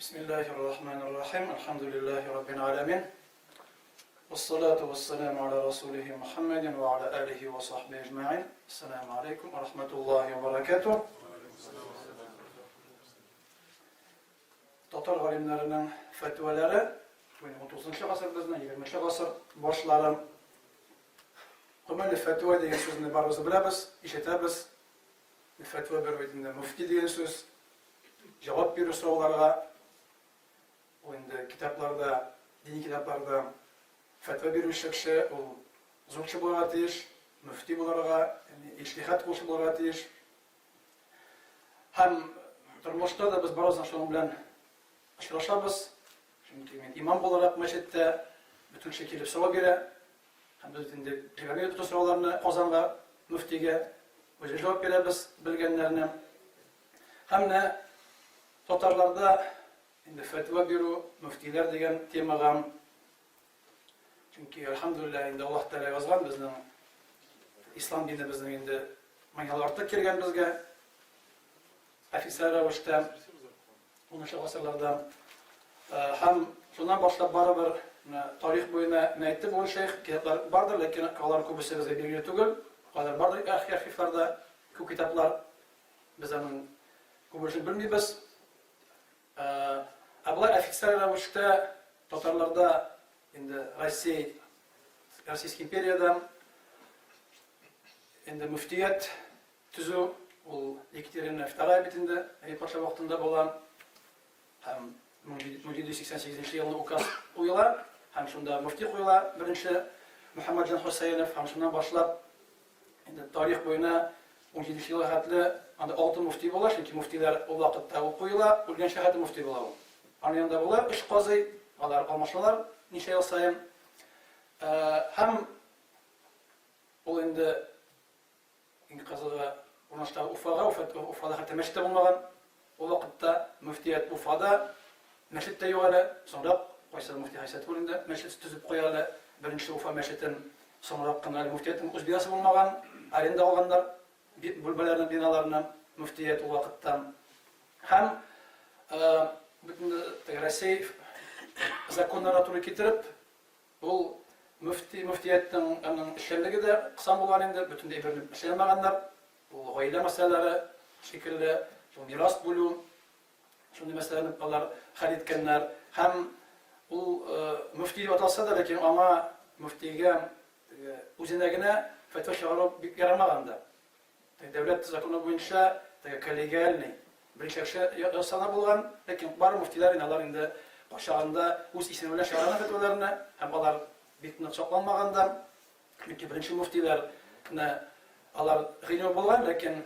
Бисмиллахир рахманир рахим. Альхамдулиллахи раббил аламин. Вассалату вассаламу аля расулихи Мухаммадин ва аля алихи ва сахбихи ажмаин. Ассаламу алейкум ва рахматуллахи ва баракатух. Татар галимнәренең фәтвәләре, 19 гасыр безнең, 20 гасыр башлары. Гомумән фәтвә дигән сүзне барыбыз беләбез, ишетәбез. Фәтвә бирү бит инде мөфти дигән сүз. Җавап бирү сорауларга. Ул инде китапларда, дини китапларда фәтвә бирүче кеше ул зур кеше булырга тиеш, мөфти булырга, иҗтиһад кылучы булырга тиеш. Һәм тормышта да без барыбыз да шуның белән очрашабыз. Чөнки мин имам буларак мәчеттә бөтен кеше килеп сорау бирә. Һәм без инде җибәрмибез бөтен сорауларны Казанга, мөфтигә. Үзебез җавап бирәбез белгәннәрне. Һәм менә татарларда инде фәтва бирү, мөфтиләр дигән темага. Чөнки, әлхәмдүлилләһ, инде Аллаһ Тәгалә язган безнең ислам дине безнең инде 1000 ел артык килгән безгә официаль рәвештә 10 гасырларда. Һәм шуннан башлап барыбер тарих буена менә әйтте бүген шәйх, китаплар бардыр, ләкин алар күбесе безгә билгеле түгел. Алар бардыр архивларда, күп китаплар. Без аның күбесен белмибез. Ә болай официаль рәвештә татарларда инде Россия, Российская империядә инде мөфтият төзү ул Екатерина II бит инде патша вакытында була. Һәм 1788 елны указ куела һәм шунда мөфти куела беренче Мөхәммәтҗан Хөсәенов һәм шуннан башлап Инде тарих буена 17 елга хәтле анда алты мөфти була, чөнки мөфтиләр ул вакытта ул куела, үлгәнчә хәтле мөфти була ул. Аның янында була өч казый, алар алмашалар ничә ел саен. Һәм ул инде иң кызыгы урнаштагы Уфага, Уфада хәтта мәчет тә булмаган. Ул вакытта мөфтият Уфада, мәчет тә юк әле. Соңрак кайсы мөфти Хәйсәтуллин инде мәчет төзеп куя әле, беренче Уфа мәчетен. Соңрак кына әле мөфтиятнең үз бинасы булмаган, аренда алганнар бүлмәләрне, биналарны мөфтият ул вакытта. Һәм бөтен Россия законнарына туры китереп, ул мөфти, мөфтиятнең аның эшчәнлеге дә кысан булган инде, бөтенләй берни эшләмәгәннәр. Ул гаилә мәсьәләләре шикелле, шул мирас бүлү, Шундый мәсьәләне алар хәл иткәннәр. Һәм ул мөфти дип аталса да, ләкин аңа мөфтигә үзенә генә фәтва чыгару бик ярамаган да. Дәүләт законы буенча теге коллегиальный берничә кеше ясана булган, ләкин бар мөфтиләр инде алар инде кайчагында үз исеме белән чыгарган фәтваларны һәм алар бик нык сакланмаган да. Чөнки беренче мөфтиләр менә алар гыйлеме булган, ләкин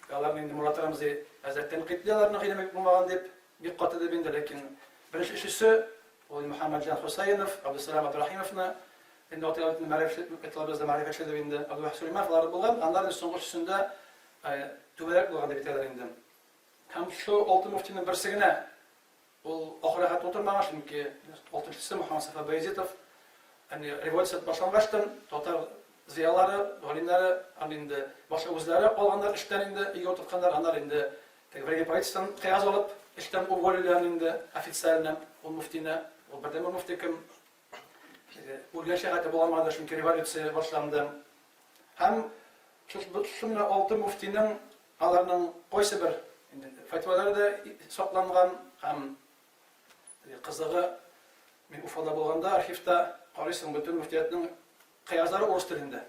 Аларны инде Мурат Рамзи әзрәк тәнкыйтьли аларның гыйлеме бик булмаган дип, бик каты дип инде, ләкин беренче өчесе ул Мөхәммәтҗан Хусаинов, Абдусалам Абдрахимовны инде атыйлар бит мәгърифәтче, мәгърифәтче дип инде, Абдулвахид Сулейманов алар булган, аннары соңгы өчесендә түбәнрәк булган дип әйтәләр инде. Һәм шул алты мөфтинең берсе генә Ул ахырга хәтле утырмаган, чөнки алтынчысы Мөхәммәд Сафа Баязитов, әни революция башлангачтын татар зыялары, галимнәре һәм инде башка үзләре алганнар эштән инде өйгә утыртканнар, аннары инде теге Временный правительстводан кәгазь алып эштән уволили инде официально ул мөфтине, ул бердәнбер мөфти кем үлгәнчә хәтле була алмады, чөнки революция башланды. Һәм шушы менә алты мөфтинең Аларның кайсы бер инде фәтвалары да сакланган һәм кызыгы, мин Уфада булганда архивта карыйсың, бөтен мөфтиятнең кәгазьләре урыс телендә.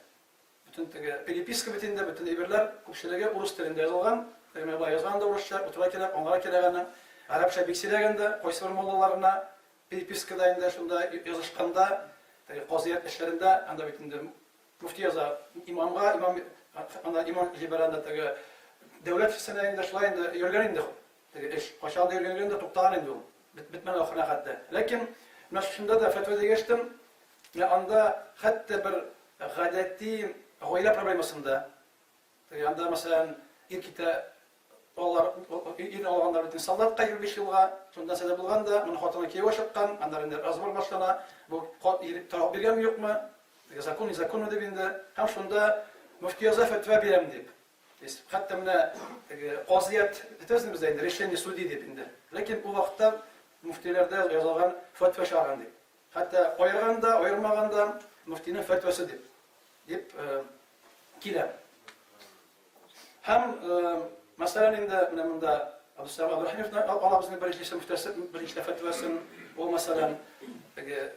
Бөтен теге переписка бит инде, бөтен әйберләр күпчелеге урыс телендә язылган. Теге менә болай язган да урысча, утыра кирәк, аңларга кирәк аны. Гарәпчә бик сирәк инде, кайсы бер муллаларына перепискада инде шунда язышканда, теге казыят эшләрендә анда бит инде Мөфти яза имамга, имам анда имам җибәрә анда теге дәүләт эшчесенә инде шулай инде йөргән инде теге эш. Кайчан да йөргән инде туктаган инде ул. Бетмәгән ахырына хәтта. Ләкин менә шушында да фәтва дигәчтем, менә анда хәтта бер гадәти гаилә проблемасында Теге анда, мәсәлән, ир китә, алар ирне алганнар бит солдатка 25 елга, шунда сәдә булган да, моның хатыны кияүгә чыккан, аннары инде разбор башлана, бу ир талак биргәнме юкмы, теге закон незаконно дип инде, һәм шунда мөфти яза фәтва бирәм дип. То есть, хәтта менә теге казыят әйтәсең бездә инде, решение судьи дип инде. Ләкин ул вакытта мөфтиләрдә язылган фәтва чыгарган дип. Хәтта аерган да, аермаган да мөфтинең фәтвасы дип дип килә. Һәм мәсәлән инде менә монда Абдусалам Абдрахимовны алабыз инде беренче мөфтәсе, беренче фәтвасын. Ул мәсәлән теге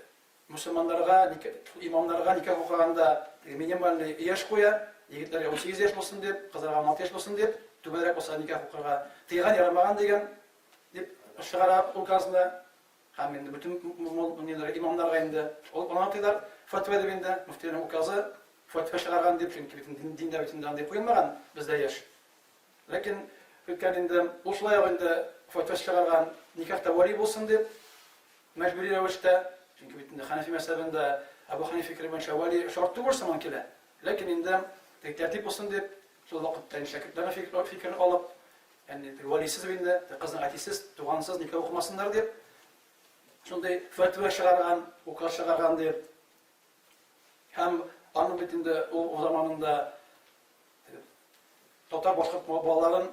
мөселманнарга, имамнарга никах укыганда теге минимальный яшь куя, егетләргә 18 яшь булсын дип, кызларга 16 яшь булсын дип, түбәнрәк булса никах укырга тыйган, ярамаган дигән дип чыгара указны. Һәм инде бөтен ниләргә, имамнарга инде ул аңлатыйлар, фәтва дип инде, мөфтинең указы фәтва чыгарган дип, чөнки бит диндә бит инде андый куелмаган бездә яшь. Ләкин үткән инде ул шулай ук инде фәтва чыгарган никахта вәли булсын дип, мәҗбүри рәвештә, чөнки бит инде Хәнәфи мәзһәбендә Әбу Хәнифә фикере буенча вәли шарт түгел сыман килә. Ләкин инде тәртип булсын дип, шул вакытта инде шәкертләрнең фикерен алып, Ягъни теге вәлисез инде, кызның әтисез, тугансыз никах укымасыннар дип, шундый фәтва чыгарган, указ чыгарган дип. Һәм аның бит инде ул заманында татар башкорт балаларын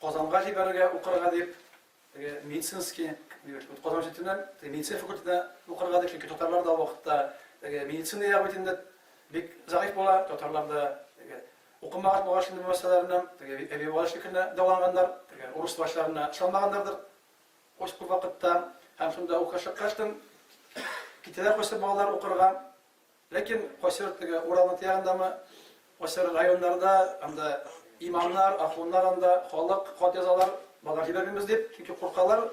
Казанга җибәрергә укырга дип, теге медицинский Казан университетына, теге медицина факультетына укырга дип, чөнки татарлар да ул вакытта теге медицина ягы бит инде бик зәгыйфь була, татарлар да теге Укымагач булгач инде бу мәсьәләләрне, теге әби-бабалар шикелле дәваланганнар, теге урыс врачларына ышанмаганнардыр күп күп вакытта. Һәм шунда укырга чыккачтын китәләр кайсы балалар укырга. Ләкин кайсы теге Уралның тиягындамы, кайсы районнарда анда имамнар, ахуннар анда халык хат язалар, балалар җибәрмибез дип, чөнки куркалар,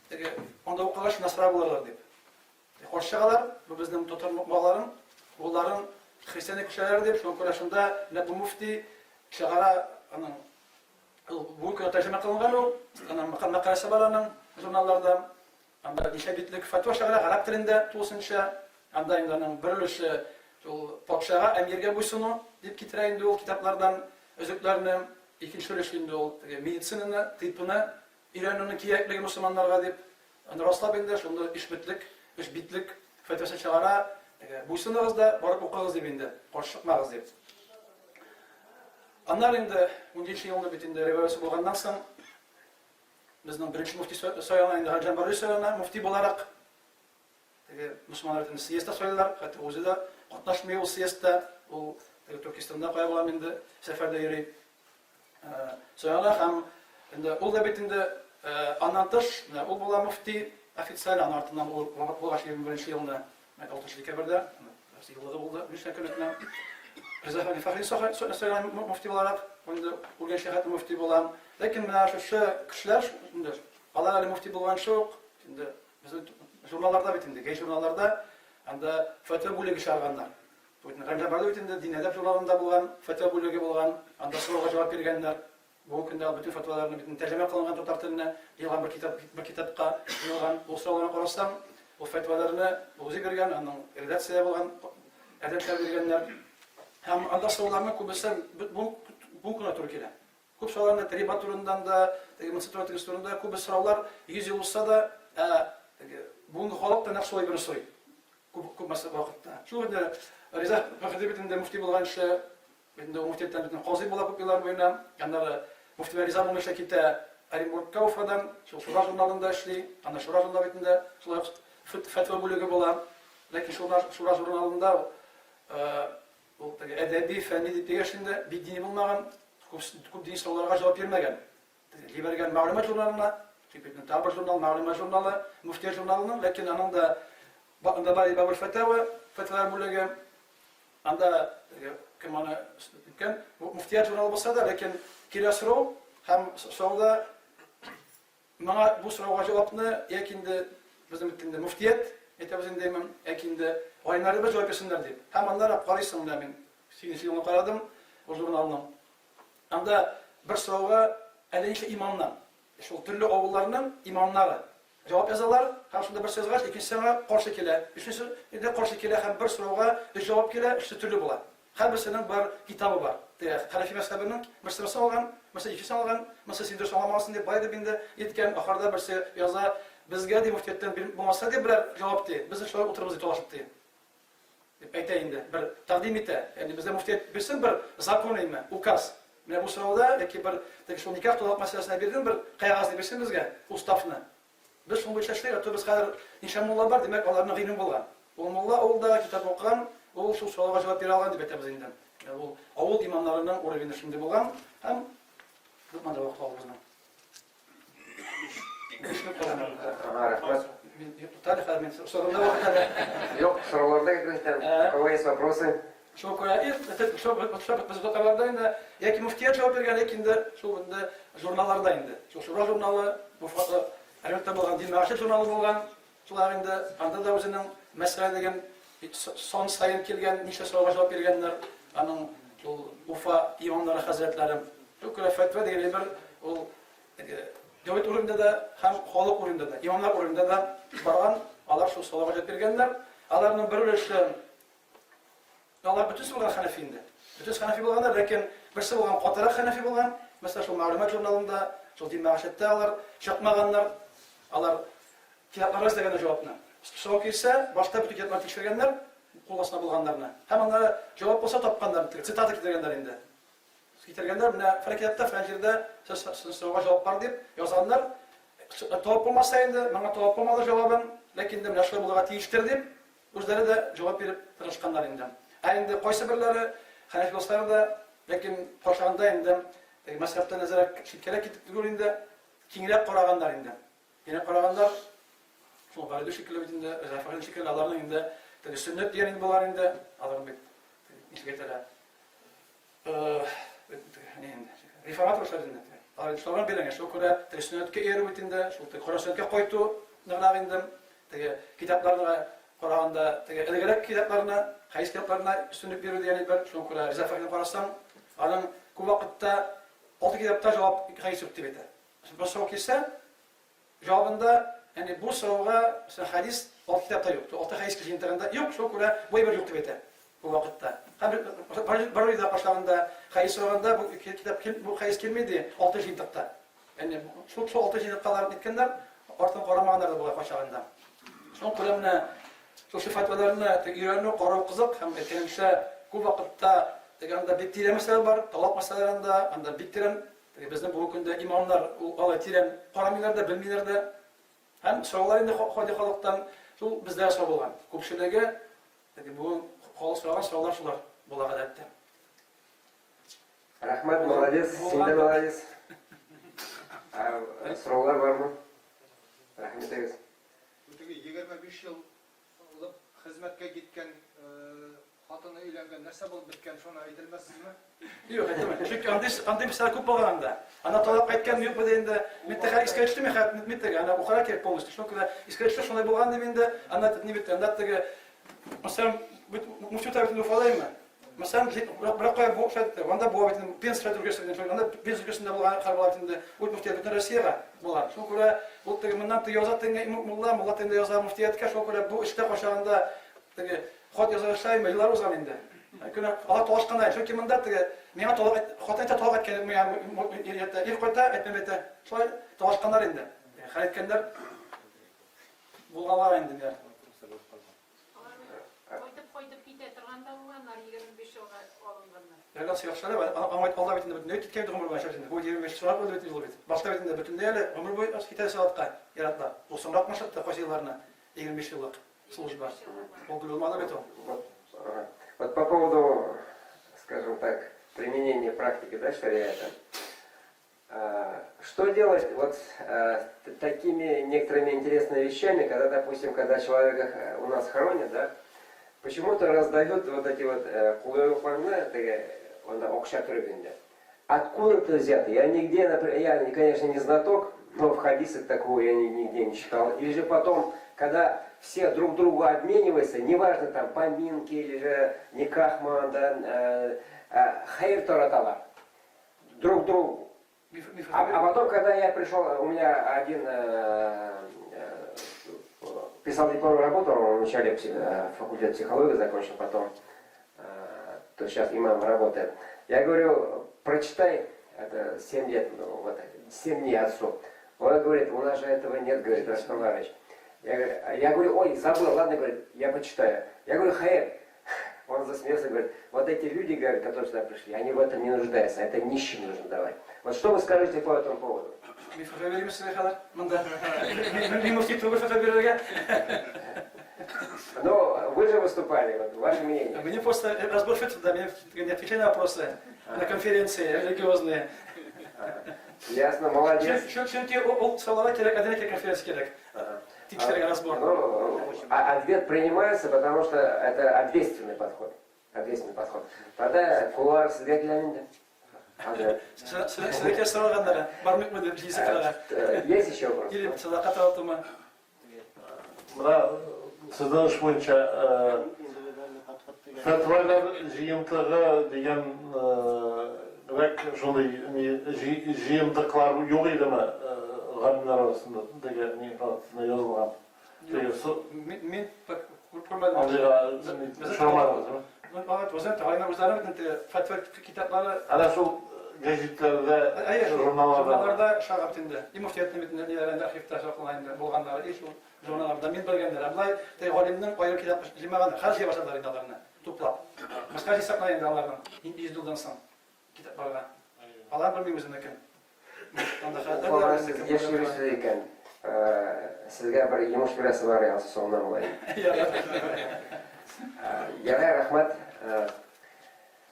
теге анда укыгач насра булырлар дип. Каршы чыгалар, бу безнең татар балаларын, улларын христиан кешеләре дип, шуңа күрә шунда менә бу мөфти чыгара аның ул бүгенге көндә тәрҗемә кылынган ул, аның мәкаләсе бар аның журналларда. Анда ничә битлек фәтва чыгара гарәп телендә тулысынча. Анда инде аның бер өлеше шул патшага, әмиргә буйсыну дип китерә инде ул китаплардан өзекләрне. Икенче өлеше инде ул теге медицинаны, тыйпны өйрәнүнең кирәклеге мөселманнарга дип Аны раслап инде, шунда өч битлек, өч битлек фәтвәсен чыгара, буйсыныгыз да, барып укыгыз дип инде, каршы чыкмагыз дип. Аннары инде 17 елны бит инде революция булганнан соң безнең беренче мөфти сайлана инде Галимҗан Баруи сайлана мөфти буларак. Теге мөселманнар инде съездда сайлыйлар, хәтта үзе дә катнашмый ул съездда, ул теге Төркестанда кая булам инде, сәфәрдә йөри. Сайлана һәм инде ул да бит инде аннан тыш, менә ул була мөфти официаль, аның артыннан ул вафат булгач 21 елны, 6 декабрьдә, еллыгы булды, берничә көн үтмә. Риза Фәхри Фәхри сайлана мөфти буларак, инде үлгәнче хәтле мөфти була. Ләкин менә шушы кешеләр инде алар әле мөфти булганчы ук инде безнең журналларда бит инде, гәй журналларда анда фәтва бүлеге чыгарганнар. Галимҗан Бардуев бит инде дин әдәп журналында булган, фәтва бүлеге булган, анда сорауга җавап биргәннәр. Бүгенге көндә бөтен фәтваларны бит тәрҗемә кылынган татар теленә, җыелган бер китап, бер китапка җыелган. Ул сорауларны карасаң, ул фәтваларны үзе биргән, аның редакциядә булган адәмнәр биргәннәр. Һәм анда сорауларның күбесе бу бу көнә туры килә. Күп сорауларны риба турындан да, теге монысы турында, тегесе турында күбесе сораулар 100 ел узса да, ә теге бүгенге халык та нәкъ шулай берне сорый. Күп күп мәсьәлә вакытта. Шул инде Риза Фәхри бит инде мөфти булганчы, инде ул мөфтияттән бит казый була күп еллар буена. Аннары мөфти белән риза булмыйча китә Оренбургка Уфадан, шул Шура журналында эшли. Анда Шура журналы бит инде шулай ук фәтва бүлеге була. Ләкин Шура, Шура журналында ул теге әдәби, фәнни дип дигәч инде бик дини булмаган, күп, күп дини сорауларга җавап бирмәгән. Җибәргән мәгълүмат журналына, чөнки бит тагы бер журнал, мәгълүмат журналы, мөфтият журналының, ләкин аның да анда бар Бабул фәтәва, фәтвалар бүлеге, анда кем аны иткән, мөфтият журналы булса да, ләкин килә сорау һәм сорауда моңа бу сорауга җавапны яки инде безнең бит инде мөфтият әйтәбез инде, яки инде галимнәребез җавап бирсеннәр дип. Һәм аннары карыйсың менә мин сигезенче елны карадым бу журналның. Анда бер сорауга әллә ничә имамнан, шул төрле авылларның имамнары җавап язалар, һәм шунда берсе язгач, икенчесе аңа каршы килә, өченчесе инде каршы килә, һәм бер сорауга өч җавап килә, өчесе төрле була. Һәрберсенең бар китабы бар. Теге Хәнәфи мәзһәбенең берсе берсе алган, берсе икенчесен алган, берсе син дөрес аңламагансың дип, болай дип инде әйткән, ахырда берсе яза, безгә ди мөфтияттән булмаса ди берәр җавап ди, без шулай утырабыз ди талашып ди. Дип әйтә инде, бер тәкъдим итә. Ягъни бездә мөфтият бирсен бер закон име, указ. Менә бу сорауда яки бер теге шул никах талак мәсьәләсенә бирдем бер кәгазьне бирсен безгә, уставны. Без шул буенча эшлик, а то без хәзер ничә мулла бар, димәк, аларның гыйлеме булган. Ул мулла авылда китап укыган, ул шул сорауга җавап бирә алган дип әйтәбез инде. Ул авыл имамнарының уровене шундый булган һәм күпме анда вакыт алды безнең. Ага, рәхмәт. Мин туктале хәзер мин соравымда вакыт әле. Юк, сорауларда кертмәстән. У кого есть вопросы? Шуңа күрә шул без татарларда инде яки мөфтият җавап биргән, яки инде шул инде журналларда инде. Шул Шура журналы, бу Әлбәттә булган Дин мәгашет журналы булган. Шулар инде анда да үзенең мәсьәлә дигән сан саен килгән ничә сорауга җавап биргәннәр. Аның шул Уфа имамнары хәзрәтләре. Шул күрә фәтва дигән әйбер ул дәүләт урынында да һәм халык урынында да, имамнар урынында да барган. Алар шул сорауга җавап биргәннәр. Аларның бер өлеше Алар бөтенесе булган хәнәфи инде. Бөтенесе хәнәфи булганнар, ләкин берсе булган катырак хәнәфи булган. Мәсәлән, шул мәгълүмат журналында, шул дин мәгашәттә алар чыкмаганнар. Алар китапларда эзләгәннәр җавапны. Сорау килсә, башта бөтен китапларны тикшергәннәр, кул астында булганнарны. Һәм аннары җавап булса тапканнар, цитата китергәннәр инде. Китергәннәр, менә фәлән китапта, фәлән җирдә сорауга җавап бар дип язганнар. Табып булмаса инде, моңа табып булмады җавабын, ләкин инде менә шулай булырга тиештер дип, үзләре дә җавап биреп тырышканнар инде. Ә инде кайсы берләре, хәнәфи булсалар да, ләкин каршаганда инде теге мәзһәбтән әзрәк читкәрәк китеп түгел инде, киңрәк караганнар инде. Киңрәк караганнар, шул Галиде шикелле бит инде, Җәгъфәрин шикелле, аларның инде теге сөннәт дигән инде болар инде, аларның бит ничек әйтәләр, реформатор эшләр инде. Алар шуларга биргән, шул күрә теге сөннәткә иярү бит инде, шул теге кара сөннәткә кайту ныграк инде, теге китапларга караганда, теге элегрәк китапларына, хәдис китапларына өстенлек бирү дигән бер, шуңа күрә Риза Фәхридән карасаң, аның күп вакытта алты китапта җавап хәдис юк дип әйтә. Бер сорау килсә, Җавабында, ягъни бу сорауга, мәсәлән, хәдис алты китапта юк. Алты хәдис җыентыгында юк, шуңа күрә бу әйбер юк дип әйтә бу вакытта. Һәм бер өйдә башлаганда хәдис сораганда бу китап бу хәдис килми ди алты җыентыкта. Ягъни шул шул алты җыентыкка алар әйткәннәр, артын карамаганнар да була кайчагында. Шуңа күрә менә шушы фәтваларны өйрәнү, карау кызык һәм әйткәнемчә, күп вакытта теге анда бик тирән мәсьәләләр бар, талак мәсьәләләрендә, анда бик тирән Теге безнең бүгенге көндә имамнар ул алай тирән карамыйлар да, белмиләр дә. Һәм сораулар инде гади халыктан шул бездә сорау булган. Күпчелеге теге бүген халык сораган сораулар шулар була гадәттә. Рәхмәт, молодец, син дә молодец. Сораулар бармы? Рәхим итегез. Бу теге 25 ел Лып хезмәткә киткән, хатыны өйләнгән, нәрсә булып беткән, шуны әйтелмәссезме? Юк, әйтәмен. Чөнки андый андый мисал күп булган анда. Ана талап әйткән юк бит инде. Мин тәхә искә төште мин хәт мин теге ана укырга кирәк полностью. Шуңа күрә искә төште шулай булган дип инде. Ана ни бит анда теге мәсәлән, бит муфти бит Уфалаймы? Мәсәлән, бер кая бу шәт, анда буа бит инде Пенза өлкәсе бит анда Пенза өлкәсендә булган хәл була бит инде. Ул мөфтият бөтен Россиягә була. Шуңа күрә ул теге моннан теге яза теге мулла, мулла теге яза мөфтияткә, шуңа күрә бу эштә кайчагында теге хат яза башлаймы, еллар узган инде. Көнә алар талашканнар, чөнки монда теге миңа талак хатын әйтә талак әйткән, миңа ир кайта, әйтмәм әйтә. Шулай талашканнар инде. Хәл иткәннәр булганнар инде. Кайтып-кайтып китә торган да булганнар, 25 елга алынганнар. Әллә яхшы әле, аңа алда бит инде бөтенләй киткән иде гомер буе инде. Бу 25 сорап үлде бит инде бит. Башта бит инде бөтенләй әле гомер буе китә сәгатькә яратла. Ул соңрак машатты кайсы елларны, 25 еллык служба. Ул гөл булмады бит ул. Вот по поводу, скажем так, применения практики, да, шариата. Что делать вот с такими некоторыми интересными вещами, когда, допустим, когда человека у нас хоронят, да, почему-то раздают вот эти вот кулъяулыкларны, теге, анда акча төреп инде. Откуда это взято? Я нигде, например, я, конечно, не знаток, но в хадисах такого я нигде не читал. Или же потом, когда все друг другу обмениваются, неважно там поминки или же никахман, да, хәер тараталар друг другу. А потом, когда я пришел, у меня один писал дипломную работу, он вначале факультет психологии закончил, потом, то сейчас имам работает. Я говорю, прочитай, это 7 лет, ну, вот, 7 дней отцу. Он говорит, у нас же этого нет, говорит, Ростом Иванович. Я говорю, ой, забыл, ладно, говорит, я почитаю. Я говорю, хәер. Он засмеялся, говорит, вот эти люди, говорит, которые сюда пришли, они в этом не нуждаются, это нищим нужно давать. Вот что вы скажете по этому поводу? Мин фәтва бирмим сезгә хәзер. Монда. Мин мөфти түгел фәтва бирергә. Но вы же выступали, вот ваше мнение. Мне просто разбор фетв, да, мне не отвечали на вопросы на конференции религиозные. Ясно, молодец. Чөнки ул сорауларга кирәк, әдән конференция кирәк. Тикшерергә разбор. Ну, ответ принимается, потому что это ответственный подход. Ответственный подход. Тогда куллар сезгә килә инде. Хәзрәт. Сезгә сораганнары бармыкмы дип җизекрага. Есть еще вопрос? Или садака таратумы? Менә сезнең эш буенча фәтвалар җыентыгы дигән рәк шундый җыентыклар юк идеме галимнәр арасында теге ни арасында язылган? Теге Мин күрмәдем. Андыйга очрамадыгызмы? Алар үзен галимнәр үзләре бит инде фәтва китаплары. Әнә шул гәҗитләрдә, журналларда. Журналларда чыга бит инде. И мөфтиятнең бит инде ниләрендә архивта саклана инде булганнары. И шул журналларда мин белгәннәр. Ә болай теге галимнең аерым китап җыймаган, хәзер җыя башладылар инде аларны туплап. Башка җый саклана инде аларның 100 елдан соң китапларга. Алар белмим үзенекен. Укуга сез еш йөрисез икән. Сезгә бер йомыш бирәсе бар, янсы соңыннан булай. Ярар, рәхмәт.